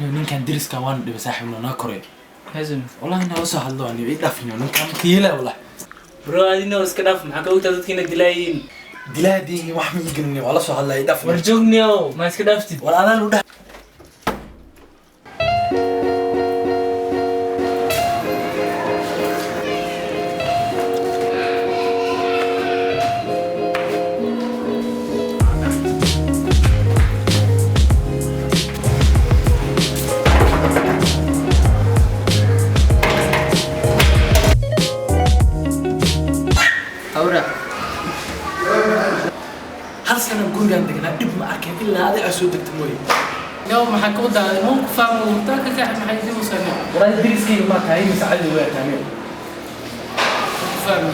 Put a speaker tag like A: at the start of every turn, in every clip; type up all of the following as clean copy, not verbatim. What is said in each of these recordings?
A: Ninkan deriska waan dhibay saaxiibno naa koray.
B: Hazim.
A: Wallahi nala soo hadlo ani ii dhaafino ninkan kiila wallahi.
B: Bro, adina iska dhaaf, maxaa ka ogtaa dadkiina dilaayiin?
A: Dilaadiin wax ma iigelin, waa la soo hadlaya, ii dhaaf.
B: War joogniyow, ma iska dhaaftid?
A: War adaa lu dhah.
B: Hawra.
A: Hal sano gurigaan degnaa, dhib ma arkin ilaa adiga soo degta mooye.
B: Yow, maxaa ka wadaa? Ma ku fahmo hurtaa ka kax, maxay idin usano?
A: War adiga deriskayga maa tahay mise cali waa taameen?
B: Ku fahmo.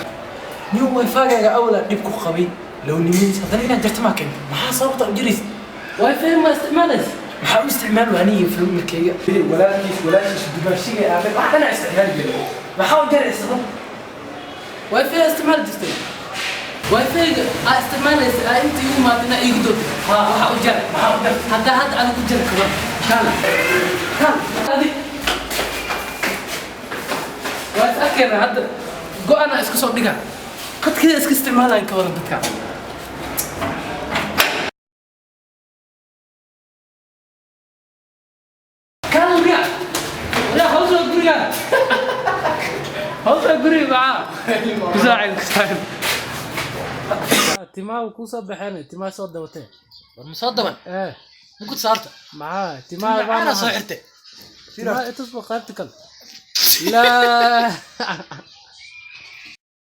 A: Nin wifi-gaaga awalaa dhib ku qabay lownimadiis, haddana inaad jarto maa keento, maxaa sababta u jirays?
B: Wifi ma isticmaalaysa?
A: Maxaa u isticmaal waaniga filmarkayga, walaalkiis, walaashiis, dumaashiga, aabe, wax dhanaa isticmaali jiray, maxaa u jaray sabab?
B: Wifi isticmaal jirtay. Wifi aa isticmaalaysa aa inta igu maadina igu doonta. Waxaa u jar.
A: Maxaa u jar?
B: Hadda hadda adigu jar kaban. Kaala. Kaala. Adi. Waa is arkayna hadda go'ana isku soo dhiga. Qadkeeda iska isticmaalayan ka waran dadka. Kaala guriga. Yaa hoos waa guriga. Hoos waa guriga maxaa? Kusaacid kusaacid. Timaha kuu soo baxeen, timaha soo dabatee.
A: War ma soo daban?
B: Eh.
A: Ma ku saarta?
B: Maxaa timaha
A: macaana soo xirtay.
B: Timaha itusba qaybta kale. Laa.